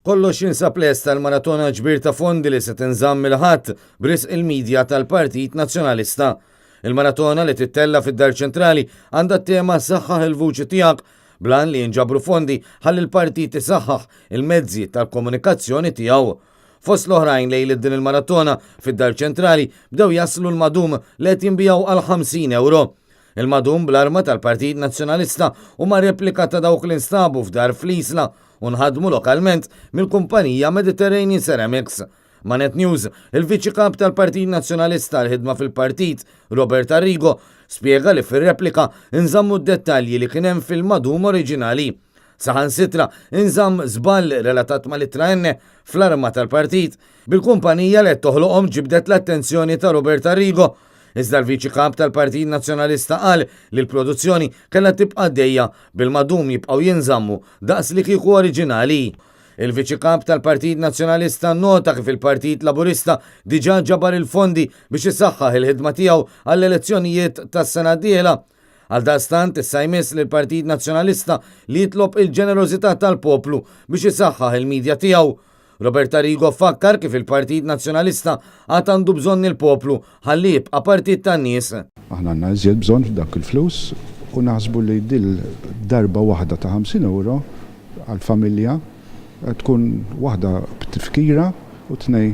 Kollox jinsab lest għall-maratona ġbir ta' fondi li se tinżamm il-Ħadd b'risq il-media tal-Partit Nazzjonalista. Il-maratona li tittella' fid-Dar Ċentrali għandha t-tema Saħħaħ il-vuċi tiegħek bl-għan li jinġabru fondi ħalli l-partit isaħħaħ il-mezzi tal-komunikazzjoni tiegħu. Fost l-oħrajn lejliet din il-maratona fid-Dar Ċentrali bdew jaslu l-madum li qed jinbiegħu għal 50 ewro. Il-madum bl-arma tal-Partit Nazzjonalista huma replika ta' dawk li nstabu f'dar fl-Isla u nħadmu lokalment mill-kumpanija Mediterranean Ceramics. Ma' Net News, il-Viċi Kap tal-Partit Nazzjonalista għall-ħidma fil-partit, Robert Arrigo, spjega li fir-replika nżammu d-dettalji li kien hemm fil-madum oriġinali. Saħansitra inżamm żball relatat mal-ittra N fl-arma tal-partit, bil-kumpanija li qed toħloqhom ġibdet l-attenzjoni ta' Robert Arrigo. Iżda l-Viċi Kap tal-Partit Nazzjonalista qal li l-produzzjoni kellha tibqa' għaddejja bil-madum jibqgħu jinżammu daqs li kieku oriġinali. Il-Viċi Kap tal-Partit Nazzjonalista nnota kif il-Partit Laburista diġà ġabar il-fondi biex isaħħaħ il-ħidma tiegħu għall-elezzjonijiet tas-sena d-dieħla. Għaldaqstant issa jmiss lill-Partit Nazzjonalista li jitlob il-ġenerożità tal-poplu biex isaħħaħ il-media tiegħu. Robert Arrigo fakkar kif il-Partit Nazzjonalista għad għandu bżonn il-poplu ħalli jibqa' partit tan-nies. Aħna għandna iżjed bżonn f'dawk il-flus u naħsbu li dil darba waħda ta' 50 ewro għall-familja tkun waħda b'tifkira u tnej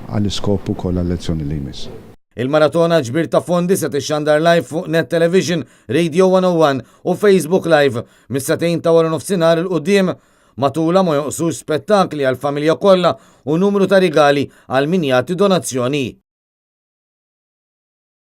għall-iskop ukoll għal-lezzjoni li jmiss. Il-maratona ġbir ta' fondi se tixxandar live fuq Net Television, Radio 101 u Facebook Live mis-sagħtejn ta' waranofsinhar 'il quddiem. Matulha ma jonqsux spettakli għall-familja kollha u numru ta' rigali għal min jagħti donazzjoni.